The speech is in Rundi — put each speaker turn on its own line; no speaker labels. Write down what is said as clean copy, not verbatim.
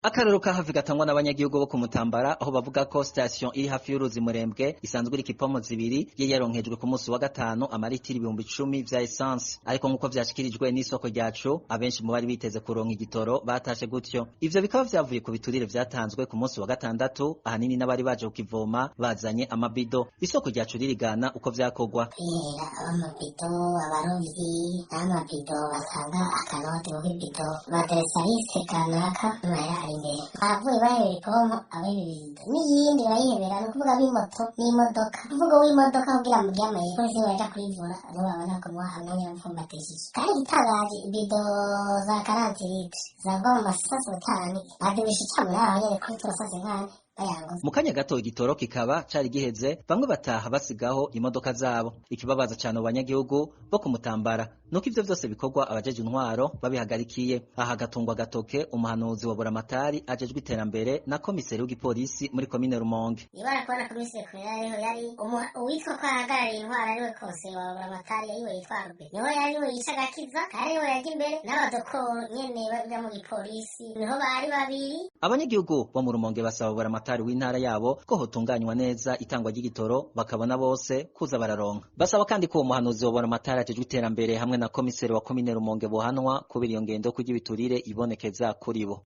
Akarero ka hafi gatangwa n'abanyagihugu bo ku Mutambara, aho bavuga ko station iri hafi y'uruzi Murembwe isanzwe iriko ipompo zibiri ye yaronkejwe ku munsi wa gatanu amaritiro 10,000 vya essence, ariko nk'uko vyashikirijwe n'isoko ryacu, abenshi mu bari biteze kuronka igitoro batashe gutyo. Ivyo bikaba vyavuye ku biturire vyatanzwe ku munsi wa gatandatu, ahanini n'abari baje kukivoma bazanye amabido. Isoko ryacu ririgana uko vyakorwa.
Kwihera ab'amabido, abarovyi n'amabido batanga akanoti kuko ibido baderesa liste kanaka n'amahera ari imbere abavuye bahebera ipompo, abahebera ibido n'iyindi barayihebera, ni ukuvuga ab'imoto n'imodoka, kuvuga uw'imodoka kugira mugire amahera polisi baja kuyivura nibo babona kumuha amwanya w'umfumbatishije. Kandi igitangaje, ibido za 40 litres zagwa mu masasi atanu badumisha icamuri aho nyene kuri turasase nkane.
Mu kanya gato igitoro kikaba cari giheze, bamwe bataha basigaho imodoka zabo. Ikibabaza cane abanyagihugu bo kumutambara nuko ivyo vyose bikorwa abajeje intwaro babihagarikiye. Aha gatungwa gatoke umuhanuzi wa Buramatari ajejwe iterambere na komiseri w'igipolisi muri komine Rumonge.
Ibara kubona komiseri kubera ariho yari uwitwa ko ahagarariye intwaro, ariwe konseye wa Buramatari, ariwe yitwa Rube, niho yari we yica agakiza, kandi ariwe yaja imbere n'abadokoro nyene baja mu gipolisi, niho bari babiri.
Abanyagihugu bo mu Rumonge basaba Buramatari w'intara yabo ko hotunganywa neza itangwa ry'igitoro, bakabona bose kuza bararonka. Basaba kandi ko uwo muhanuzi wa Buramatari ajejwe iterambere hamwe na komiseri wa komine Rumonge bohanwa kubera iyo ngendo kurya ibiturire ibonekeza kuri bo.